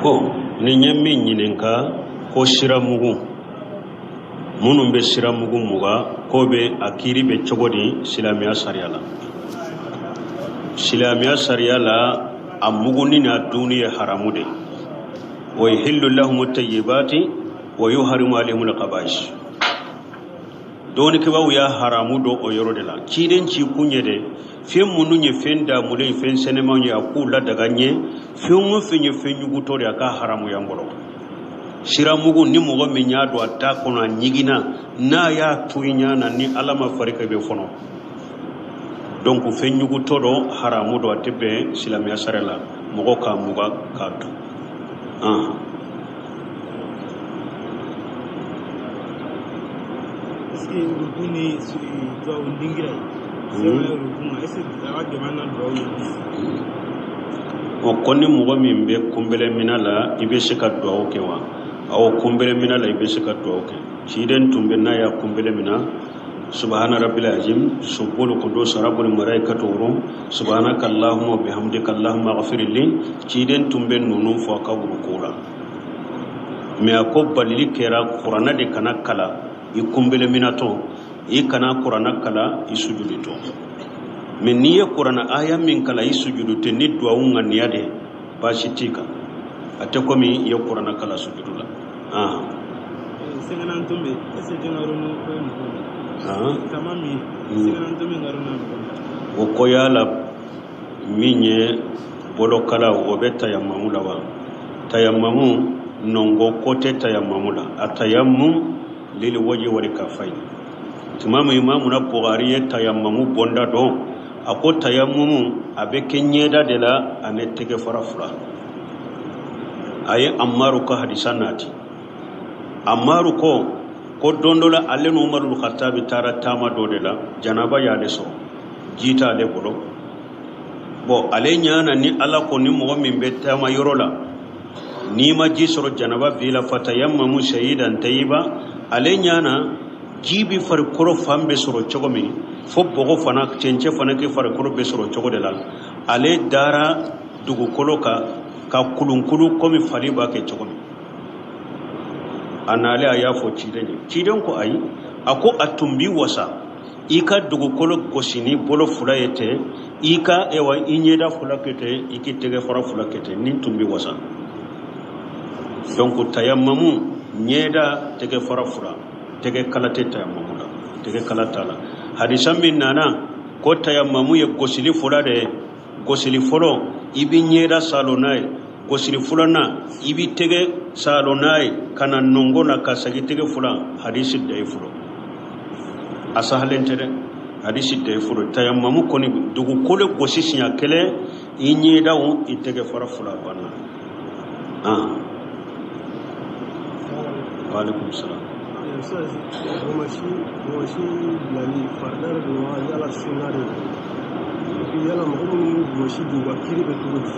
Bon, nin ye min ɲininka ko siramugu, minnu bɛ siramugu muga, k'o bɛ a kiiri bɛ cogo di silamɛya sariya la? Silamɛya sariya la, a muguni n'a dunni ye haramu de ye. Wa yuhillu lahumu tayyibati wa yuharimu alayhimul khaba'is. Dɔnnikɛbaaw y'a haramu dɔn o yɔrɔ de la. Ciden ci kun ye de fɛn minnu ye fɛn damulen, fɛn sɛnɛmanw ye, a k'u ladaga n ye. Fɛn o fɛn ye fɛn ɲugutɔ de, a k'a haramuya n kɔrɔ. Siramugu, ni mɔgɔ min y'a don a da kɔnɔ, a ɲiginna, n'a y'a to i ɲɛ na, ni Ala ma fari kan, i bɛ fɔnɔ. Donc fɛn ɲugutɔ dɔ, haramu dɔ, a tɛ bɛn silamɛya sariya la mɔgɔ k'a muga k'a dun. Est-ce que ruku ni duwawu dingira ye sɛbɛn ye ruku ma, est-ce que a ka gɛlɛn na duwawu ye? O ko ni mɔgɔ min bɛ kunbɛlɛminɛ la, i bɛ se ka duwawu kɛ wa? Awɔ, kunbɛlɛminɛ la, i bɛ se ka duwawu kɛ. Ciden tun bɛ n'a y'a kunbɛlɛ minɛ: subhana rabbil azim subbul qudus rabbul malaikatu wa subhanaka allahumma bihamdika allahumma ighfir li. Ciden tun bɛ ninnu fɔ a ka wuruko la. Mais a ko balili kɛra kuranna de kana kalan i kunbɛlɛminatɔ, i kana kuranna kalan i sujudutɔ. Mais n'i ye kuranna aya min kalan i sujudutɔ ni duwawu ŋaniya de, baasi t'i kan. A tɛ komi i ye kuranna kalan sujudu la. Sɛgɛnna tun bɛ est-ce que jɛngɛ ni ko ye mɔgɔ tama min sɛgɛnna tun bɛ nkalon na mɔgɔ. O ko yala min ye bolokala, o bɛ tayamamu la wa? Tayamamu nɔngɔ ko tɛ tayamamu la. A tayamum lil waji wal kafayn. Tuma min Imamuna Bukhari ye tayamamu bonda dɔn, a ko tayamumu a bɛ kɛ ɲɛda de la ani tɛgɛ fara fila. A ye Amaru ka hadisa nati. Amaru ko don dɔ la, ale ni Umaru Khattabi taara taama dɔ de la, janaba y'ale sɔrɔ, ji t'ale bolo. Bon, ale ɲana ni Ala ko ni mɔgɔ min bɛ taama yɔrɔ la, n'i ma ji sɔrɔ, janaba b'i la, fatayamamu sayidan tayiba. Ale ɲana ji bɛ farikolo fan bɛɛ sɔrɔ cogo min, fo bɔgɔ fana, cɛncɛn fana kɛ farikolo bɛɛ sɔrɔ cogo de la. Ale dara dugukolo kan ka kulunkulu komi fali b'a kɛ cogo min. A nalen, a y'a fɔ ciden ye. Ciden ko ayi, a ko a tun bi wasa i ka dugukolo gosi ni bolo fila ye ten, i ka ewa i ɲɛda fila kɛ ten, i k'i tɛgɛ fara fila kɛ ten, nin tun bi wasa. Donc tayamamu, ɲɛda, tɛgɛ fara fila, tɛgɛ kala tɛ tayamamu la, tɛgɛ kala t'a la. Hadisa min nana ko tayamamu ye gosili fɔlɔ de ye. Gosili fɔlɔ, i b'i ɲɛda salo n'a ye. Gosili filanan, i b'i tɛgɛ salo n'a ye ka na nɔngɔn na ka segin tɛgɛ fila. Hadisi dayifu lo, a sahalen tɛ dɛ, hadisi dayifu lo. Tayamamu kɔni, dugukolo gosi siɲɛ kelen, i ɲɛdaw, i tɛgɛ fara fila, banna. Wa alaikum salam. Bonbonsi bilali farida de don wa, yala sunna de don? Yala mɔgɔ minnu bɛ bonbonsi dun, u ka kiiri bɛ cogo di?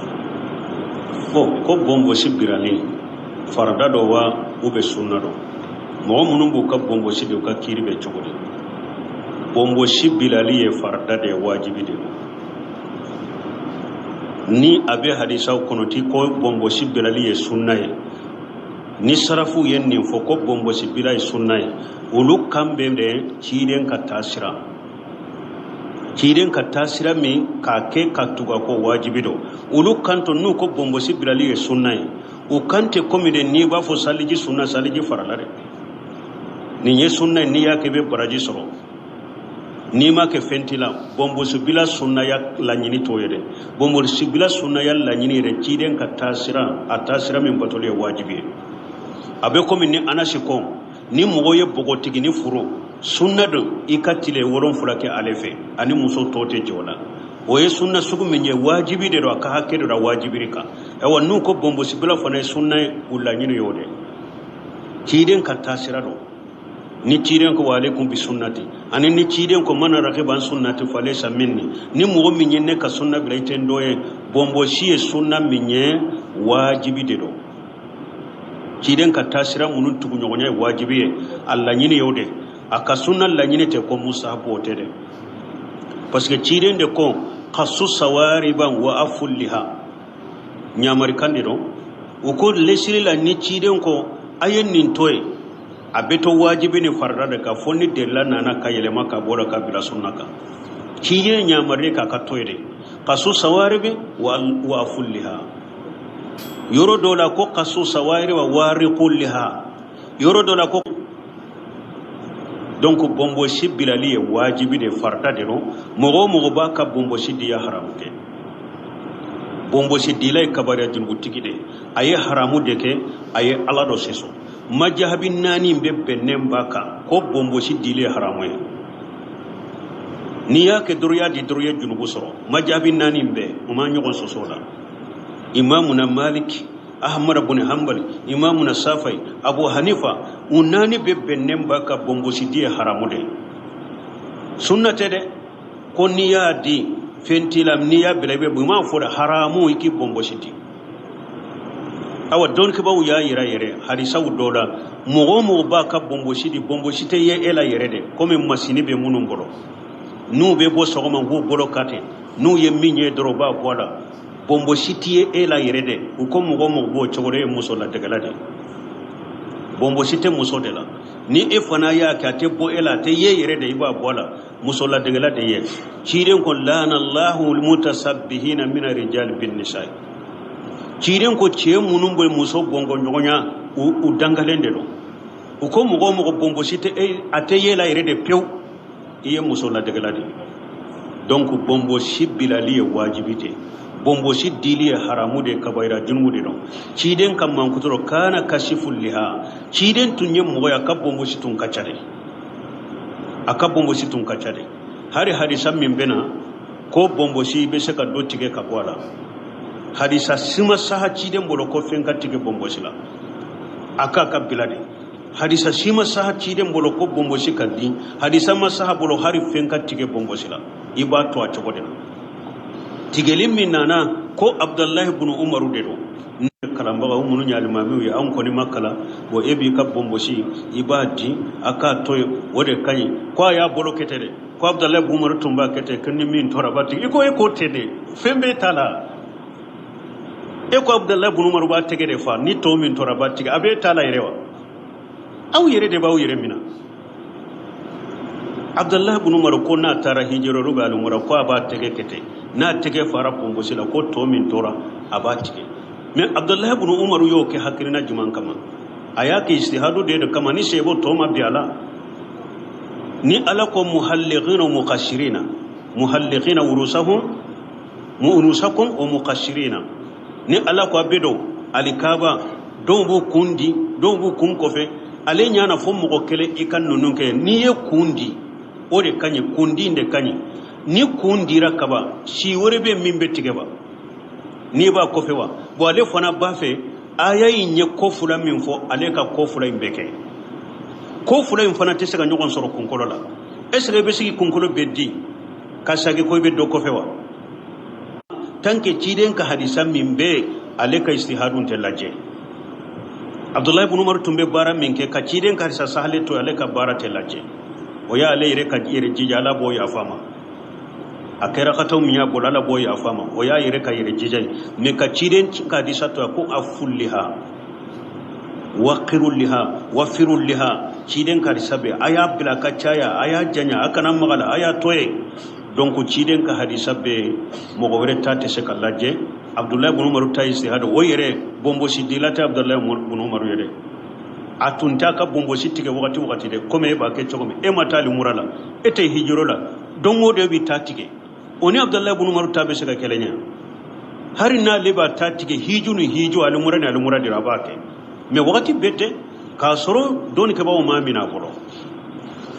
Bon, ko bonbonsi birali farida dɔ wa u bɛ sunna dɔ, mɔgɔ minnu b'u ka bonbonsi de, u ka kiiri bɛ cogo di? Bonbonsi bilali ye farida de ye, wajibi de don. Ni a bɛ hadisaw kɔnɔ ti ko bonbonsi bilali ye sunna ye, ni sarafuw ye nin fɔ ko bonbonsi bila ye sunna ye, olu kan bɛ de ciden ka taasira, ciden ka taasira min k'a kɛ ka tugu a kɔ wajibi don, olu kan to. N'u ko bonbonsi bilali ye sunna ye, u kan tɛ komi de n'i b'a fɔ saliji sunna, saliji farala dɛ. Nin ye sunna ye, n'i y'a kɛ i bɛ baraji sɔrɔ, n'i ma kɛ fɛn t'i la. Bonbonsi bila sunnaya laɲini t'o ye dɛ. Bonbonsi bila sunnaya laɲini yɛrɛ, ciden ka taasira, a taasira min batoli ye wajibi ye. A bɛ komi ni Anasi ko ni mɔgɔ ye npogotigini furu, sunna don i ka tile 7 kɛ ale fɛ, ani muso tɔw tɛ jɛ o la. O ye sunna sugu min ye, wajibi de don, a ka hakɛ de don wajibiri kan. Ayiwa, n'u ko bonbonsibila fana ye sunna ye, u laɲini y'o de ciden ka taasira don. Ni ciden ko wa alaikum bi sunnati, ani ni ciden ko man ragiba an sunnati falaysa minni, ni mɔgɔ min ye ne ka sunna bila, i tɛ n dɔ ye. Bonbonsi ye sunna min ye, wajibi de don. Ciden ka taasira minnu tuguɲɔgɔnya ye wajibi ye, a laɲini y'o de. A ka sunna laɲini tɛ ko musahabu, o tɛ dɛ. Parce que ciden de ko kasu sawariban wa afulliha, ɲamarikan de don. U ko lesili la ni ciden ko a ye nin to yen, a bɛ to wajibi ni farida de kan fo ni delila nana ka yɛlɛma ka bɔ la ka bila sunna kan. Ciden yamarilen k'a ka to yen de kasu sawaribi wa afulliha. Yɔrɔ dɔ la ko kasu sawari wa wariqulliha, yɔrɔ dɔ la ko donc bonbosi bilali ye wajibi de, farida de don. Mɔgɔ o mɔgɔ b'a ka bonbosi di ya haramu kɛ. Bonbosi dila ye kabariya junubutigi de ye, a ye haramu de kɛ, a ye ala dɔ sɔsɔ. Majahabi naani bɛ bɛnnen b'a kan ko bonbosi dili ye haramu ye. N'i y'a kɛ dɔrɔn, i y'a di dɔrɔn, i ye junubu sɔrɔ. Majahabi naani bɛɛ u ma ɲɔgɔn sɔsɔ o la. Imamuna Malik, Ahmad bin Hanbali, imamuna Safai, Abu Hanifa, u naani bɛɛ bɛnnen b'a kan bonbosi di ye haramu de ye. Sunna tɛ dɛ, ko n'i y'a di fɛn t'i la, n'i y'a bila i bɛ bɔ. I m'a fɔ dɛ, haramu i k'i bonbosi di. Awa dɔnnikɛbaaw y'a yira yɛrɛ hadisaw dɔ la, mɔgɔ o mɔgɔ b'a ka bonbosi di, bonbosi tɛ ye e la yɛrɛ dɛ, komi masini bɛ minnu bolo, n'u bɛ bɔ sɔgɔma k'u bolo ka ten, n'u ye min ye dɔrɔn u b'a bɔ a la. Bonbosi tɛ ye e la yɛrɛ dɛ. U ko mɔgɔ o mɔgɔ b'o cogo de, e ye muso ladegela de, bonbosi tɛ muso de la. Ni e fana y'a kɛ, a tɛ bɔ e la, a tɛ ye yɛrɛ de, i b'a bɔ a la, muso ladegela de ye. Ciden ko laanallahu almutasabbihina mina rijali bin nisa'i. Ciden ko cɛ minnu bɛ muso bɔnkɔɲɔgɔnya, u dangalen de don. U ko mɔgɔ o mɔgɔ bonbosi tɛ e, a tɛ ye la yɛrɛ de pewu, i ye muso ladegela de ye. Donc bonbosi bilali ye wajibi de ye, bonbosi dili ye haramu de ye, kabayira junubu de don. Ciden ka mankutu rɔ kana kasifu liha, ciden tun ye mɔgɔ ye, a ka bonbosi tun ka ca de, a ka bonbosi tun ka ca de. Hari hadisa min bɛ na ko bonbosi bɛ se ka dɔ tigɛ ka bɔ a la, hadisa sima saha ciden bolo ko fɛn ka tigɛ bonbosi la, a k'a ka bila de. Hadisa sima saha ciden bolo ko bonbosi ka di, hadisa ma saha bolo hari fɛn ka tigɛ bonbosi la, i b'a to a cogo de la. Tigɛli min nana ko Abdalahi bunu Umaru de don, kalanbagaw minnu ye alimamiw ye, anw kɔni ma kalan. Bon, e b'i ka bonbosi i b'a di, a k'a to yen, o de ka ɲi. Ko a y'a bolo kɛ ten dɛ, ko Abdalahi bunu Umaru tun b'a kɛ ten, ko ni min tora a b'a tigɛ. I ko e k'o tɛ dɛ, fɛn b'e ta la. E ko Abdalahi bunu Umaru b'a tɛgɛ de fa, ni tɔ min tora a b'a tigɛ, a b'e ta la yɛrɛ wa? Aw yɛrɛ de b'aw yɛrɛ minɛ. Abdalahi bunu Umaru ko n'a taara hijira bɛ alimura, ko a b'a tɛgɛ kɛ ten, n'a tɛgɛ fara bonbosi la, ko tɔ min tora a b'a tigɛ. Mais Abdalahi bunu Umaru y'o kɛ hakilina jumɛn kama? A y'a kɛ istihadu de kama, ni sebo tɔ ma bi a la. Ni ala ko muhalliqina muqashirina, muhalliqina urusahum urusakum wa muqashirina, ni ala ko a bɛ don alikaba, dɔw b'u kun di, dɔw b'u kun kɔfɛ, ale ɲana fo mɔgɔ kelen i ka ninnu kɛ. N'i ye kun di, o de ka ɲi, kun di de ka ɲi. Ni kun dira kaban, si wɛrɛ bɛ min bɛ tigɛ wa n'i b'a kɔfɛ wa? Bon, ale fana b'a fɛ aya in ye ko fila min fɔ, ale ka ko fila in bɛɛ kɛ. Ko fila in fana tɛ se ka ɲɔgɔn sɔrɔ kunkolo la. Est ce que i bɛ se k'i kunkolo bɛɛ di ka sagi ko i bɛ dɔ kɔfɛ wa? Tant que ciden ka hadisa min bɛ yen, ale ka istihadun tɛ lajɛ. Abdulahi ibn Umar tun bɛ baara min kɛ ka ciden ka hadisa sahale to, ale ka baara tɛ lajɛ. O y'ale yɛrɛ ka yɛrɛ jija, ala b'o yafa ma. A kɛra kataw min y'a bolo, ala b'o yafa ma, o y'a yɛrɛ ka yɛrɛ jija ye. Mais ka ciden ka hadisa to, ko a fulliha waqiruliha wafiruliha, ciden ka hadisa bɛ a y'a bila ka caya, a y'a janya, a kana maga la, a y'a to yen. Donc ciden ka hadisa bɛ mɔgɔ wɛrɛ ta tɛ se ka lajɛ. Abdulahi ibn Umar ta istihad, o yɛrɛ bonbosidila tɛ Abdulahi ibn Umar yɛrɛ, a tun t'a ka bonbosi tigɛ wagati wagati dɛ, komi e b'a kɛ cogo min. E ma taa alimura la, e tɛ hijiro la, don o don e bɛ taa tigɛ. O ni Abdulahi ibn Umar ta bɛ se ka kɛlɛ ɲɛ? Hari n'ale b'a ta tigɛ hiju ni hiju, alimura ni alimura de, a b'a kɛ, mais wagati bɛɛ tɛ, k'a sɔrɔ dɔnnikɛbaaw m'a minɛ a bolo.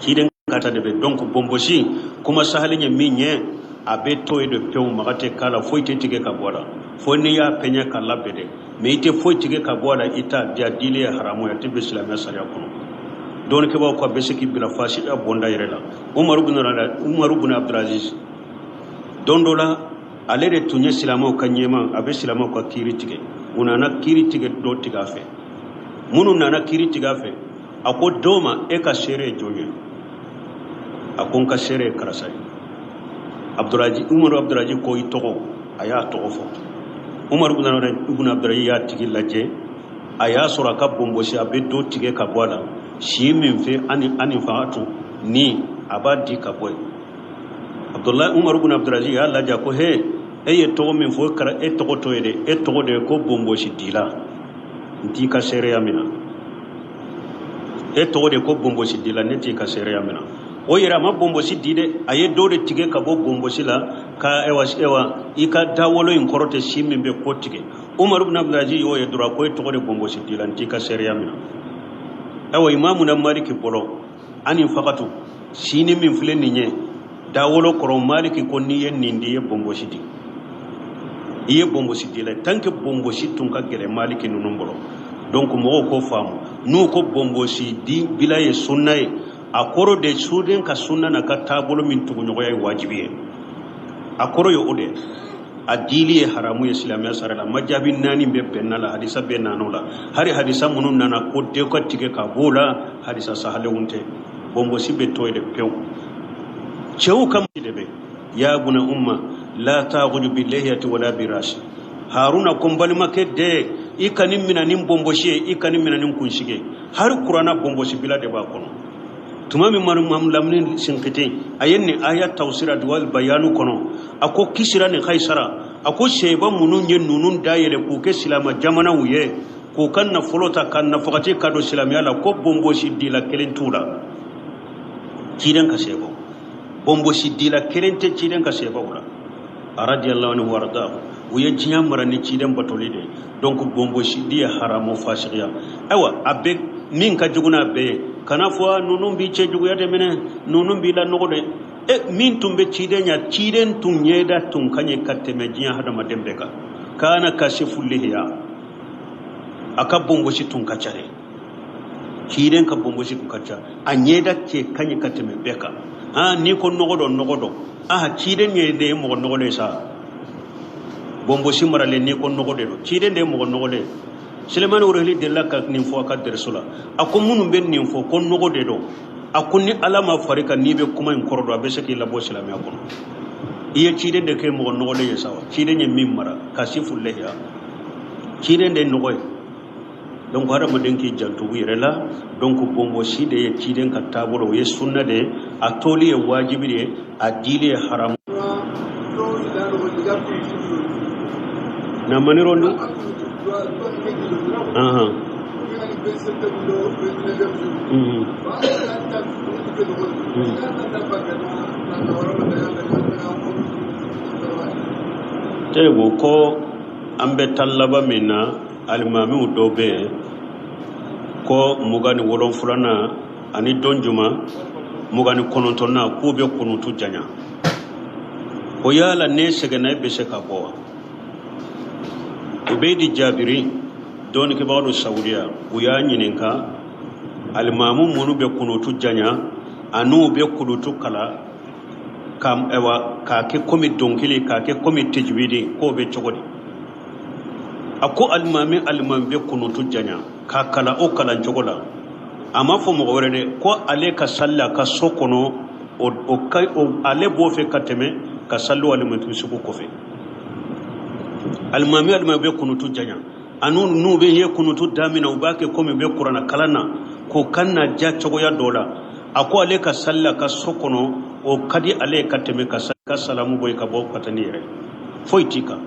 Ciden ka ta de bɛ. Donc bonbosi kuma sahalen ye min ye, a bɛ to yen de pewu, maga tɛ k'a la, foyi tɛ tigɛ ka bɔ a la, fo n'i y'a pɛɲɛ ka labɛn dɛ. Mais i tɛ foyi tigɛ ka bɔ a la, i t'a di, a dili ye haramu ye, a tɛ bɛn silamɛya sariya kɔnɔ. Dɔnnikɛbaaw ko a bɛ se k'i bila fasiya bonda yɛrɛ la. Umaru bin Abdulaziz, don dɔ la, ale de tun ye silamɛw ka ɲɛmaa, a bɛ silamɛw ka kiiri tigɛ. U nana kiiri tigɛ dɔ tigɛ a fɛ. Minnu nana kiiri tigɛ a fɛ, a ko dɔw ma: e ka seere ye jɔn ye? A ko n ka seere ye karisa ye. Abdulaziz, Umaru Abdulaziz ko i tɔgɔ? A y'a tɔgɔ fɔ. Umar ibn Abdulaziz y'a tigi lajɛ, a y'a sɔrɔ a ka bonbosi a bɛ dɔ tigɛ ka bɔ a la, si min fɛ ani fagatu ni a b'a di ka bɔ yen. Abdulayi Umar ibn Abdulaziz y'a lajɛ ko he, e ye tɔgɔ min fɔ, kɛra e tɔgɔ t'o ye dɛ, e tɔgɔ de ye ko bonbosi dila, n t'i ka seereya minɛ. E tɔgɔ de ko bonbosi dila, ne t'i ka seereya minɛ. O yɛrɛ a ma bonbosi di dɛ, a ye dɔ de tigɛ ka bɔ bonbosi la ka ewa ewa i ka dawolo in kɔrɔ tɛ si min bɛ ko tigɛ. Umar ibn Abdulaziz y'o ye dɔrɔn, ko e tɔgɔ de bonbosi dila, n t'i ka seereya minɛ. Ayiwa, imamu na Maliki bolo ani fagatu sini min filɛ nin ye dawolo kɔrɔ, Maliki ko n'i ye nin di, i ye bonbosi di, i ye bonbosi di la. Tant que bonbosi tun ka gɛlɛn Maliki ninnu bolo, donc mɔgɔw ko faamu, n'u ko bonbosi di bila ye sunna ye, a kɔrɔ de suden ka sunna n'a ka taabolo min tuguɲɔgɔnya ye wajibi ye, a kɔrɔ ye o de. A dili ye haramu ye silamɛya sariya la. Majabi naani bɛ bɛnna la, hadisa bɛɛ nana o la. Hari hadisa minnu nana ko den ka tigɛ ka b'o la, hadisa sahalenw tɛ. Bonbosi bɛ to yen de pewu. Cɛw ka de bɛ ya buna umma la tagudu bi lihiyati wala bi rasi. Haruna ko n balimakɛ de, i ka nin mina ni bonbosi ye, i ka nin mina ni kunsigi ye. Hari kuranna bonbosi bila de b'a kɔnɔ. Tuma min Mamu Lamini Sinkiti a ye nin aya tawsira duwal bayanu kɔnɔ, a ko Kisira ni Kaisara, a ko seba minnu ye ninnu dayɛlɛ k'u kɛ silama jamanaw ye, k'u ka nafolo ta ka nafagati ka don silamɛya la, ko bonbosi dila kelen t'u la. Ciden ka sebaw, bonbosi dila kelen tɛ ciden ka sebaw la, radiyallahu anhu warda. U ye diɲɛ mara ni ciden batoli de. Donc bonbosi di ye haramu, fasigiya. Ayiwa, a bɛ min ka jugu n'a bɛɛ ye, kana fɔ ninnu b'i cɛ juguya de minɛ, ninnu b'i la nɔgɔ de. E min tun bɛ ciden ɲɛ, ciden tun ɲɛda tun ka ɲi ka tɛmɛ diɲɛ hadamaden bɛɛ kan. Kana kasifu lihiya, a ka bonbosi tun ka ca dɛ. Ciden ka bonbosi tun ka ca, a ɲɛda cɛ ka ɲi ka tɛmɛ bɛɛ kan. N'i ko nɔgɔ dɔn, nɔgɔ dɔn, ciden ɲɛ de ye mɔgɔ nɔgɔlen ye sa. Bonbosi maralen, n'i ko nɔgɔ de don, ciden de ye mɔgɔ nɔgɔlen ye. Selemani Orihili delila ka nin fɔ a ka dɛrɛso la. A ko minnu bɛ nin fɔ ko nɔgɔ de don, a ko ni Ala ma fari kan, n'i bɛ kuma in kɔrɔ dɔn, a bɛ se k'i labɔ silamɛya kɔnɔ. I ye ciden de kɛ mɔgɔ nɔgɔlen ye sa wa? Ciden ye min mara kasifu lihiya, ciden de ye nɔgɔ ye. Donc hadamaden k'i janto u yɛrɛ la. Donc bonbosi de ye ciden ka taabolo, o ye sunna de ye, a toli ye wajibi de ye, a dili ye haramu. Na manirondu. Tebo ko an bɛ tan laban min na, alimamiw dɔw bɛ yen ko 27nan ani don juma 29nan k'u bɛ kunutu janya. O yala ne sɛgɛnna, e bɛ se ka bɔ wa? Ubedi Jabiri, dɔnnikɛbaga don Saudiya, u y'a ɲininka alimamu minnu bɛ kunutu janya an'u bɛ kunutu kala ka ɛwa k'a kɛ komi dɔnkili, k'a kɛ komi tajwidi, k'o bɛ cogo di? A ko alimami alimami bɛ kunutu janya k'a kalan o kalan cogo la, a ma fɔ mɔgɔ wɛrɛ dɛ, ko ale ka sali a ka so kɔnɔ, ale b'o fɛ ka tɛmɛ ka sali alimami sugu kɔfɛ. Alimami alimami bɛ kunutu janya ani n'u bɛ ye kunutu daminɛ, u b'a kɛ komi u bɛ kuranna kalan na, k'o kan na ja cogoya dɔ la. A ko ale ka sali a ka so kɔnɔ, o ka di ale ye ka tɛmɛ ka ka salamu bɔ yen ka bɔ ka taa n'i yɛrɛ, foyi t'i kan.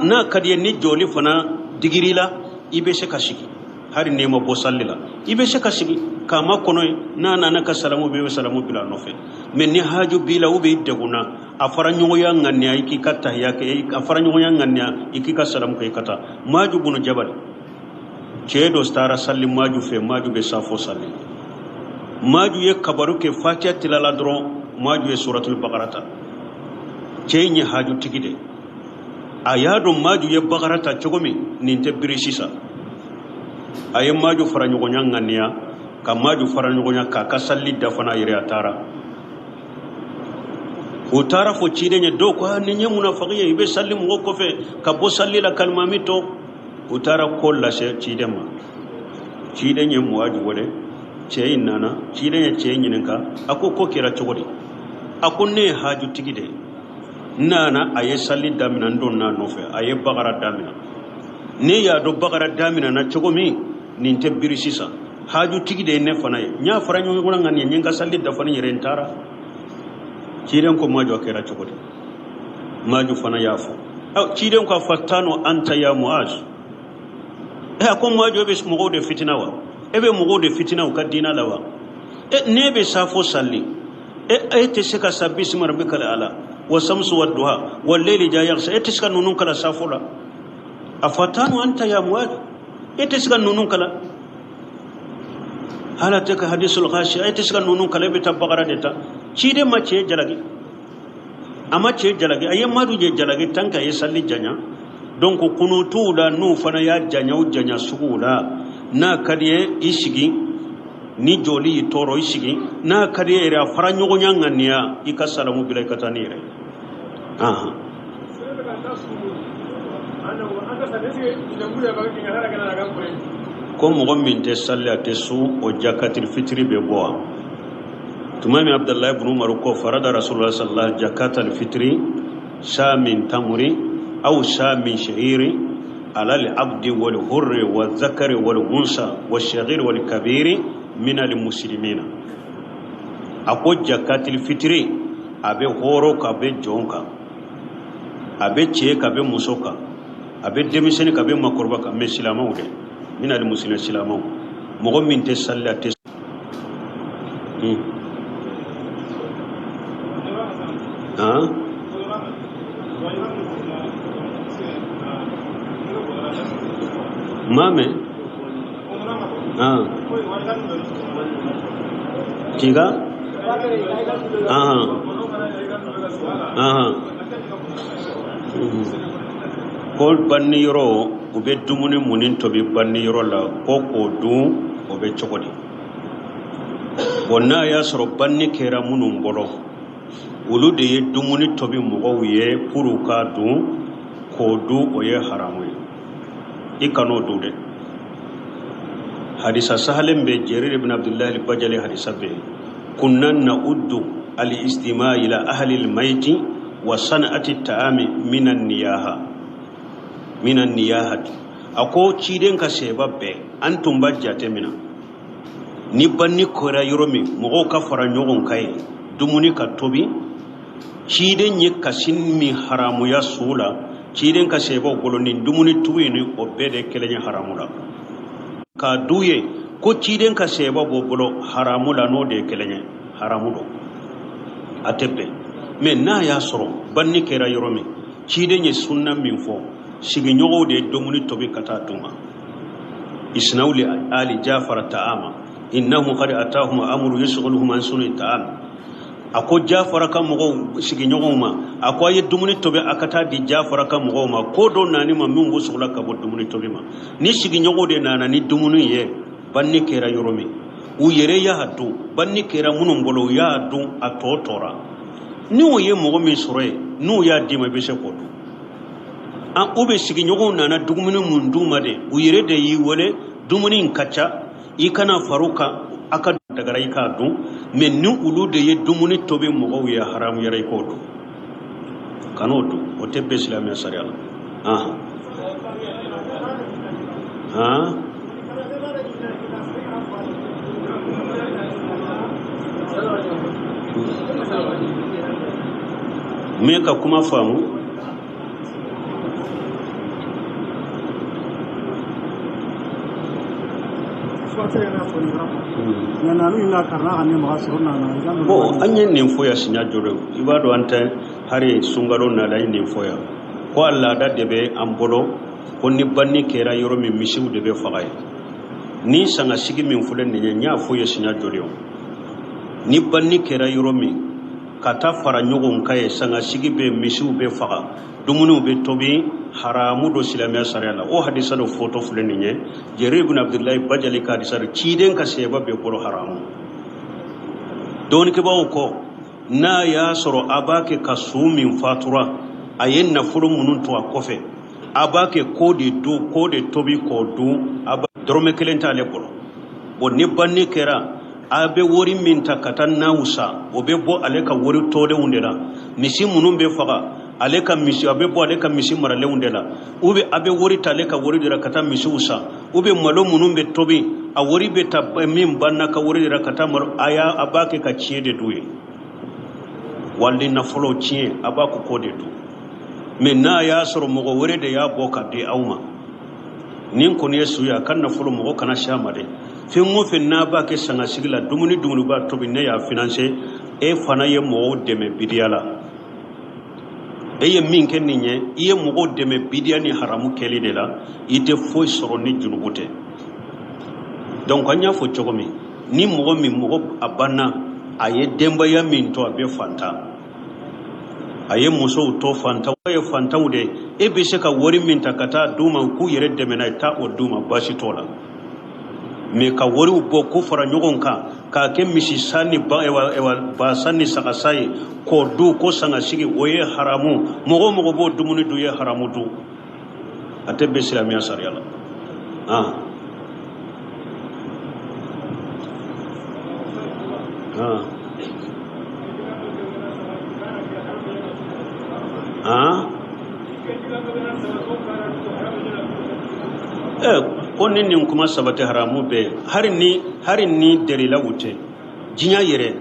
N'a ka di ye, ni jɔli fana digir'i la, i bɛ se ka sigi. Hali n'i ma bɔ sali la, i bɛ se ka sigi k'a ma kɔnɔ ye. N'a nana ka salamu bɛ, i bɛ salamu bila a nɔfɛ. Mɛ ni haju b'i la, ou bien i degunna, a fara ɲɔgɔnya ŋaniya, i k'i ka tahiya kɛ, a fara ɲɔgɔnya ŋaniya, i k'i ka salamu kɛ, i ka taa. Maju bunu Jabali, cɛ dɔ taara sali Maju fɛ, Maju bɛ safo sali. Maju ye kabaru kɛ, Fatiha tilala dɔrɔn, Maju ye suratul Bakara ta. Cɛ in ye haju tigi de, a y'a dɔn Maju ye Bakara ta cogo min, nin tɛ biri sisan. A ye Maju fara ɲɔgɔnya ŋaniya, ka Maju fara ɲɔgɔnya k'a ka sali dafa n'a yɛrɛ, a taara. U taara fɔ ciden ye, dɔw ko nin ye munafaki ye, i bɛ sali mɔgɔ kɔfɛ ka bɔ sali la kalimami tɔ. U taara ko lase ciden ma. Ciden ye Muwaju wele, cɛ in nana. Ciden ye cɛ in ɲininka, a ko ko kɛra cogo di? A ko ne ye hajutigi de ye. N nana, a ye sali damina, n donna a nɔfɛ, a ye Bakara damina. Ne y'a dɔn Bakara damina na cogo min, nin tɛ biri sisan, hajutigi de ye ne fana ye. N y'a fara ɲɔgɔn kan nin ye, n ye n ka sali dafa ni yɛrɛ, n taara. Ciden ko Maju, a kɛra cogo di? Maju fana y'a fɔ. Aw, ciden ko afattanu anta ya Muaz? E, a ko Maju, e bɛ mɔgɔw de fitina wa? E bɛ mɔgɔw de fitina u ka diinɛ la wa? E, ne bɛ safo sali, e tɛ se ka sabbi isma rabbikal ala wa samsu wa duha wa layli ja yaghsha, e tɛ se ka ninnu kala safo la. Afattanu anta ya Muaz? E tɛ se ka ninnu kala. Hal ataka hadisul ghashiya, e tɛ se ka ninnu kala, e bɛ taa Bakara de ta. Ciden ma cɛ jalaki, a ma cɛ jalaki, a ye Madu je jalaki tant que a ye sali janya. Donc kunutuw la, n'u fana y'a janya o janya suguw la, n'a ka di ye i sigi, ni jɔli y'i tɔɔrɔ i sigi, n'a ka di ye yɛrɛ a fara ɲɔgɔnya ŋaniya, i ka salamu bila i ka taa ni yɛrɛ ye. Ahan. Ko mɔgɔ min tɛ sali, a tɛ sun, o jakatil fitiri bɛ bɔ wa? Tuma min Abdullahi ibn Umar ko farada Rasulullah sallallahu alaihi jakatal fitiri sa min tamuri aw sa min sha'iri ala al-abdi wal hurri wal zakari wal unsa wal shaghir wal kabiri min al muslimina. A ko jakatil fitiri a bɛ hɔrɔn kan, a bɛ jɔn kan, a bɛ cɛ kan, a bɛ muso kan, a bɛ denmisɛnnin kan, a bɛ makɔrɔba kan, mais silamɛw dɛ, min al muslimina, silamɛw, mɔgɔ min tɛ sali, a tɛ. Han, maa mɛn han tiga ahan ahan. Ko banni yɔrɔ, u bɛ dumuni munni tobi banni yɔrɔ la, ko k'o dun, o bɛ cogo di? Bon, n'a y'a sɔrɔ banni kɛra minnu bolo, olu de ye dumuni tobi mɔgɔw ye pour u k'a dun, k'o dun, o ye haramu ye, i kan'o dun dɛ. Hadisa sahalen bɛ Jarir ibn Abdullahi al-Bajali, hadisa bɛ yen: kunna na'uddu al-istima ila ahli al-mayti wa sana'ati ta'ami minan niyaha, minan niyahati. A ko ciden ka seba bɛɛ, an tun b'a jate mina ni banni kɛra yɔrɔ min, mɔgɔw ka fara ɲɔgɔn kan ye dumuni ka tobi. Ciden ye kasi min haramuya su la, ciden ka sebaw bolo, nin dumuni tugu in ni o bɛɛ de kelen ye haramu la k'a du ye. Ko ciden ka seba b'o bolo haramu la, n'o de ye kelen ye, haramu don, a tɛ bɛn. Mais n'a y'a sɔrɔ banni kɛra yɔrɔ min, ciden ye sunna min fɔ, sigiɲɔgɔnw de ye dumuni tobi ka taa d'u ma: isnaw li ali Jafara ta'ama innahu qad atahum amru yashghaluhum an sunni ta'am. A ko Jafara ka mɔgɔw, sigiɲɔgɔnw ma, a ko a ye dumuni tobi, a ka taa di Jafara ka mɔgɔw ma, ko dɔ nani ma min b'u sugula ka bɔ dumuni tobi ma. Ni sigiɲɔgɔnw de nana ni dumuni ye, banni kɛra yɔrɔ min, u yɛrɛ y'a dun, banni kɛra minnu bolo, u y'a dun, a tɔ tora, ni o ye mɔgɔ min sɔrɔ yen, n'u y'a d'i ma, i bɛ se k'o dun. An u bɛ sigiɲɔgɔnw nana dumuni mun d'u ma de, u yɛrɛ de y'i wele, dumuni in ka ca, i kana far'u kan, a ka dagara, i k'a dun. Mais ni olu de ye dumuni tobi mɔgɔw ye, haramu yɛrɛ, i k'o dun, kan'o dun, o tɛ bɛn silamɛya sariya la. Ahan han, min ka kuma faamu. Bon, an ye nin fɔ yan siɲɛ joli? I b'a dɔn, an tɛ hari sunkalo nala, an ye nin fɔ yan ko a laada de bɛ an bolo ko ni banni kɛra yɔrɔ min, misiw de bɛ faga yen. Ni sangasigi min filɛ nin ye, n y'a fɔ ye siɲɛ joli o? Ni banni kɛra yɔrɔ min, ka taa fara ɲɔgɔn kan ye, sangasigi bɛ, misiw bɛ faga, dumuniw bɛ tobi, haramu don silamɛya sariya la. O hadisa dɔ fɔtɔ filɛ nin ye, Jarir ibn Abdullahi Bajali ka hadisa don, ciden ka sɛba bɛ bolo haramu. Dɔnnikɛbaaw ko n'a y'a sɔrɔ a b'a kɛ ka su min fatura, a ye nafolo minnu to a kɔfɛ, a b'a kɛ k'o de dun, k'o de tobi k'o dun, a b'a dɔrɔmɛ kelen t'ale bolo. Bon, ni banni kɛra, a bɛ wari min ta ka taa naw san, o bɛ bɔ ale ka wari tɔdenw de la. Misi minnu bɛ faga, Ale ka misi, a bɛ bɔ ale ka misi maralenw de la, ou bien a bɛ wari ta ale ka wari de la ka taa misiw san, ou bien malo minnu bɛ tobi, a wari bɛ ta min banna ka wari de la ka taa malo. A y'a a b'a kɛ ka tiɲɛ de du ye, wali nafolo tiɲɛ, a b'a ko k'o de du. Mais n'a y'a sɔrɔ mɔgɔ wɛrɛ de y'a bɔ ka di aw ma, nin kɔni ye su ye, a ka nafolo mɔgɔ kana se a ma dɛ. Fɛn o fɛn n'a b'a kɛ sangasigi la, dumuni dumuni b'a tobi, ne y'a financer. E fana ye mɔgɔw dɛmɛ bidiya la. E ye min kɛ nin ye, i ye mɔgɔw dɛmɛ bidiya ni haramu kɛli de la. I tɛ foyi sɔrɔ ni junubu tɛ. Donc an y'a fɔ cogo min, ni mɔgɔ min mɔgɔ a banna, a ye denbaya min to, a bɛ fantan, a ye musow to fantanw ye, fantanw de. E bɛ se ka wari min ta ka taa d'u ma k'u yɛrɛ dɛmɛ n'a ye, taa o d'u ma, baasi t'o la. Mais ka wariw bɔ k'u fara ɲɔgɔn kan k'a kɛ misi san ni ba, ewa, ewa, ba san ni saga san ye k'o dun ko sangasigi, o ye haramu. Mɔgɔ o mɔgɔ b'o dumuni dun, ye haramu dun, a tɛ bɛn silamɛya sariya la. Ah. Ah. Ah. Ko ni nin kuma saba tɛ haramu bɛɛ, hari ni dalilaw tɛ diɲɛ yɛrɛ.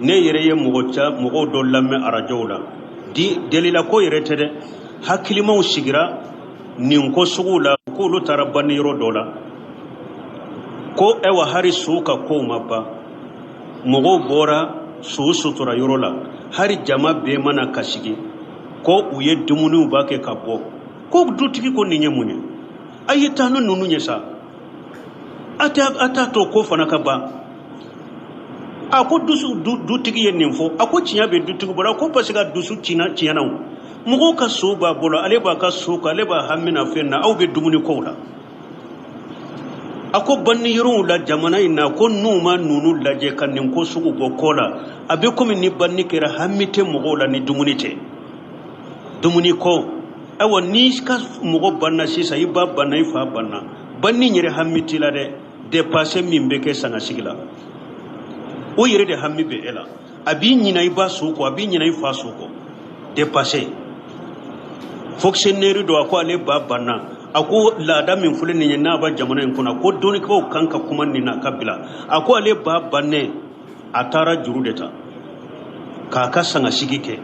Ne yɛrɛ ye mɔgɔ ca mɔgɔw dɔ lamɛn arajow la di, dalila ko yɛrɛ tɛ dɛ. Hakilimaw sigira nin ko sugu la, k'olu taara banni yɔrɔ dɔ la, ko ayiwa, hari su ka kow ma ban, mɔgɔw bɔra su sutura yɔrɔ la, hari jama bɛɛ mana ka sigi, ko u ye dumuniw b'a kɛ ka bɔ, ko dutigi ko nin ye mun ye? A ye taa ni ninnu ye sa, a t'a to ko fana ka ban. A ko dusu dutigi ye nin fɔ, a ko tiɲɛ bɛ dutigi bolo, a ko parce que a dusu tiɲɛna o, mɔgɔw ka so b'a bolo, ale b'a ka so kan, ale b'a hami na fɛn na, aw bɛ dumuni kow la. A ko banni yɔrɔw la jamana in na, ko n'u ma ninnu lajɛ ka nin ko sugu bɔ kɔ la, a bɛ komi ni banni kɛra, hami tɛ mɔgɔw la ni dumuni tɛ, dumuni ko. Ayiwa, n'i ka mɔgɔ banna sisan, i ba banna, i fa banna, banni yɛrɛ hami t'i la dɛ. Dépense min bɛ kɛ sangasigi la, o yɛrɛ de hami bɛ e la. A b'i ɲina i ba so kɔ, a b'i ɲina i fa so kɔ, dépense. Fonctionnaire dɔ, a ko ale ba banna, a ko laada min filɛ nin ye n'a ba jamana in kɔnɔ, ko dɔnnikɛlaw kan ka kuma nin na ka bila. A ko ale ba bannen, a taara juru de ta k'a ka sangasigi kɛ.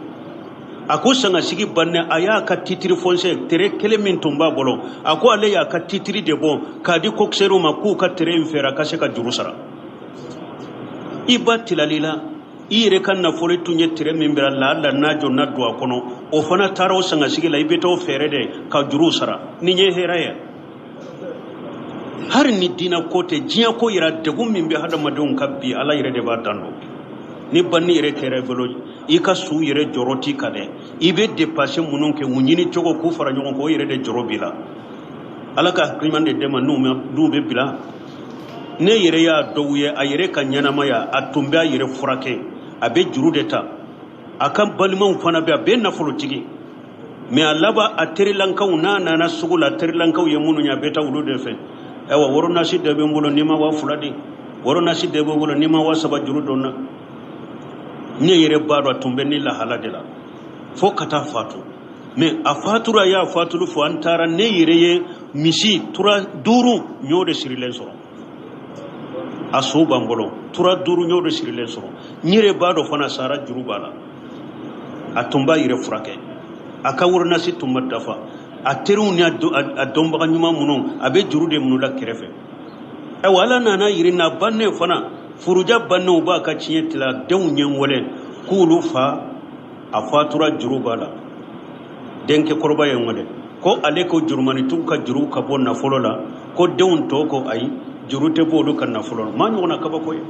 A ko sangasigi bannen, a y'a ka titre foncier tere kelen min tun b'a bolo, a ko ale y'a ka titre de bɔ k'a di coxeur ma k'u ka tere in feere, a ka se ka juru sara. I ba tilali la, i yɛrɛ ka nafolo tun ye tere min bila laala n'a jɔ na don a kɔnɔ, o fana taara o sangasigi la, i bɛ t'o feere de ka juru sara. Nin ye hɛrɛ ye? Hali ni diinɛ ko tɛ, diɲɛ ko yɛrɛ, degun min bɛ hadamadenw kan bi, Ala yɛrɛ de b'a dan dɔn. Ni banni yɛrɛ kɛra i bolo, i ka su yɛrɛ jɔrɔ t'i kan dɛ. I bɛ dépense minnu kɛ, u ɲini cogo k'u fara ɲɔgɔn kan, o yɛrɛ de jɔrɔ b'i la. Ala ka hakilima de d'e ma n'u bɛ bila. Ne yɛrɛ y'a dɔw ye, a yɛrɛ ka ɲɛnamaya, a tun bɛ a yɛrɛ furakɛ, a bɛ juru de ta, a ka balimaw fana bɛ, a bɛɛ nafolotigi. Mais a laban, a terilankaw, n'a nana sugu la, terilankaw ye minnu ye, a bɛ taa olu de fɛ. Ayiwa, woronasi dɔ bɛ n bolo, n'i ma 2000 di, woronasi dɔ bɛ n bolo, n'i ma 3000 juru don na. Ne yɛrɛ b'a dɔn a tun bɛ ni lahala de la fo ka taa fatu. Mais a fatura, a y'a fatulu fɔ, an taara, ne yɛrɛ ye misi tura duuru n y'o de sirilen sɔrɔ, a so b'an bolo, tura duuru n y'o de sirilen sɔrɔ. N yɛrɛ b'a dɔn fana sara juru b'a la. A tun b'a yɛrɛ furakɛ, a ka woronasi tun ma dafa. A teriw ni a dɔnbaga ɲuman minnu, a bɛ juru de minnu la kɛrɛfɛ. Ayiwa, Ala nana yiri n'a bannen fana, furuja bannen, u b'a ka tiɲɛ tila, denw ɲɛ wɛlɛ k'olu fa, a fatura juru b'a la. Denkɛ kɔrɔba ye n wele ko ale ko jurumanitigiw ka juru ka bɔ nafolo la, ko denw tɔ ko ayi, juru tɛ bɔ olu ka nafolo la. Maa ɲɔgɔnna kabako ye.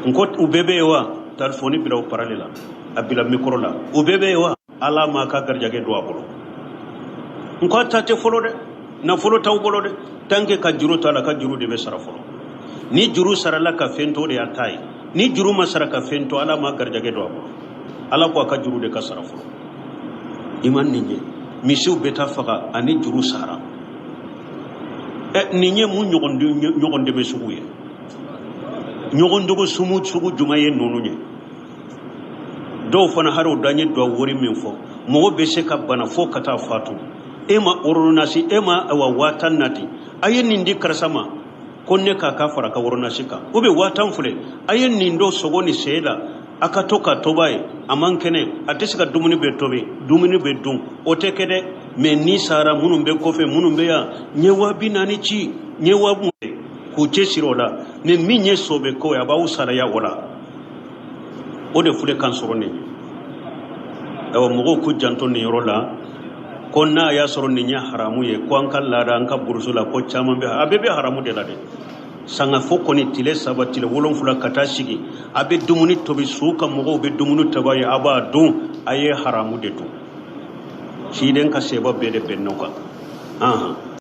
N ko u bɛɛ bɛ yen wa? Telefɔni bila o parale la, a bila mikoro la, u bɛɛ bɛ yen wa? Ala m'a ka garijɛgɛ don a bolo. N ko a ta tɛ fɔlɔ dɛ, nafolo t'aw bolo dɛ. Tant que ka juru t'a la, ka juru de bɛ sara fɔlɔ. Ni juru sarala ka fɛn to, de y'a ta ye. Ni juru ma sara ka fɛn to, Ala m'a garijɛgɛ don a bolo. Ala ko a ka juru de ka sara fɔlɔ. I ma nin ye, misiw bɛ taa faga ani juru sara. Ɛ, nin ye mun ɲɔgɔn dɛmɛ sugu ye? Ɲɔgɔn dogo sumu sugu jumɛn ye ninnu ye? Dɔw fana hari o dan ye duwawu wari min fɔ, mɔgɔ bɛ se ka bana fo ka taa fatu, e ma ordonnance, e ma awa 10 000 nati, a ye nin di karisa ma ko ne k'a ka fara ka ordonnance kan, ou bien 10 000 filɛ, a ye nin don sogo ni sɛ la, a ka to ka toba ye, a man kɛnɛ, a tɛ se ka dumuni bɛɛ tobi, dumuni bɛ dun, o tɛ kɛ dɛ. Mais ni sara, minnu bɛ kɔfɛ, minnu bɛ yan, n ye 40 000 ci, n ye waa k'u cɛsiri o la. Mais min ye sɔbɛ ko ye, a b'aw saraya o la. O de filɛ kan sɔrɔ nin ye. Ayiwa, mɔgɔw k'u janto nin yɔrɔ la, ko n'a y'a sɔrɔ nin ye haramu ye, ko an ka laada, an ka burusu la, ko caman bɛ, a bɛɛ bɛ haramu de la dɛ. Sangafo kɔni tile 3, tile 7 ka taa sigi, a bɛ dumuni tobi, su ka mɔgɔw bɛ dumuni tobi ye, a b'a dun, a ye haramu de dun. Ciden ka seba bɛɛ de bɛnn'o kan.